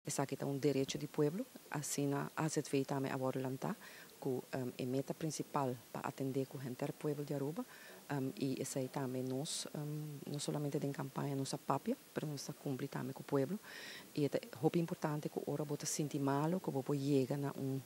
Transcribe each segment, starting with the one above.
Esaki ta un derecho di pueblo, asina AZV tambe a wordo lanta cu e meta principal pa atende cu henter pueblo di Aruba y esey tambe nos no solamente den campaña nos a papia, pero nos ta cumpli tambe cu pueblo y e ta hopi importante cu ora bo ta sinti malo cu bo por yega na un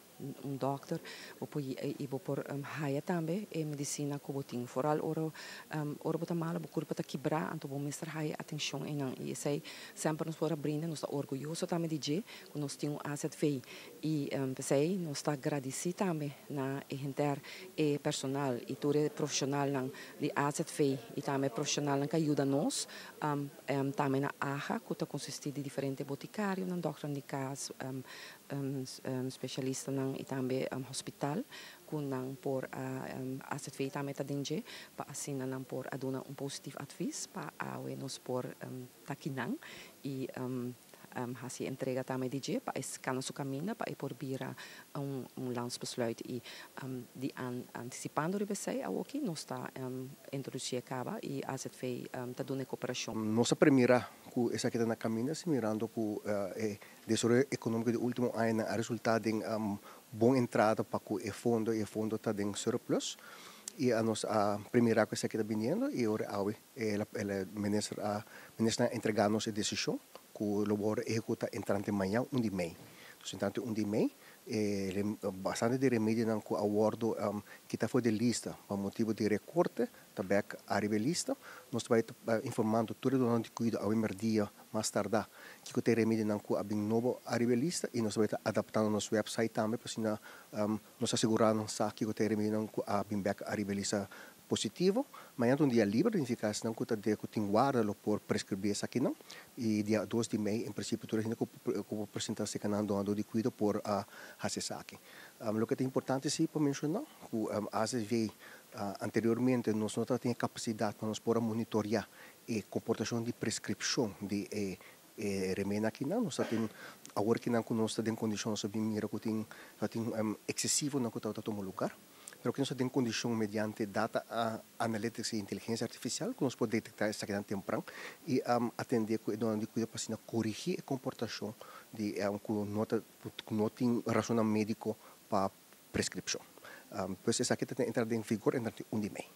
dokter bo por y bo por haya tambe e medicina cu bo tin. Vooral ora bo ta malo, bo curpa ta kibra, anto bo mester haya atencion eynan y esey semper nos por a brinda. Nos ta orguyoso tambe di dje cu nos tin un AZV y pesey nos ta gradici tambe na e henter e personal y tur e profesionalnan di AZV y tambe profesionalnan cu a yuda nos, tambe na AHA, cu ta consisti di diferente boticarionan, dokternan di cas, specialistanan y tambe hospital cu nan por AZV tambe ta den dje pa asina nan por a duna un positief advies pa awe nos por ta akinan y haci entrega tambe di dje pa e cana su caminda pa e por bira un landsbesluit. Y di anticipando riba esey, awoki nos ta introduci e caba y AZV ta duna e cooperacion. Nos a premira cu esaki ta na caminda, si mirando cu e desaroyo economico di ultimo añanan a resulta den bon entrada pa cu e fondo y e fondo ta den surplus y nos a premira cu esaki ta biniendo y ora awe e minister a entrega nos e decision cu lo por ehecuta entrante mañan 1 di mei. Entonces, entrante 1 di mei, bastante di remedionan cu a wordo kita for di lista pa motibo di recorte ta bek ariba e lista. Nos ta bay informando tur e dunador di cuido awe merdia mas tarda kico ta e remedionan cu a bin nobo ariba e lista y nos ta bay ta adaptando nos website tambe pa asina nos asegura nos sa kico ta e remedionan cu a bin bek ariba e lista positivo. Mañana ta un dia liber, significa esnan cu ta de cu tin warda lo por prescribi esakinan y dia 2 di mei en principio tur hende cu por presenta cerca nan dunador di cuido por haci esaki. Loke ta importante si pa menciona cu AZV anteriormente nos no tabatin e capacidad pa nos por a monitorea e comportacion di prescripcion di e remedinan akinan. Nos ta tin awor kinan cu nos ta den condicion, nos a bin mira cu tin excesivonan cu tabata tuma lugar, pero cu nos ta den condicion mediante data analytics y inteligencia artificial cu nos por detecta esakinan tempran y atende cu e dunador di cuido pa asina corigi e comportacion di cu no ta cu no tin razonnan medico pa prescripcion. Pues esaki ta entra den vigor entrante 1 di mei.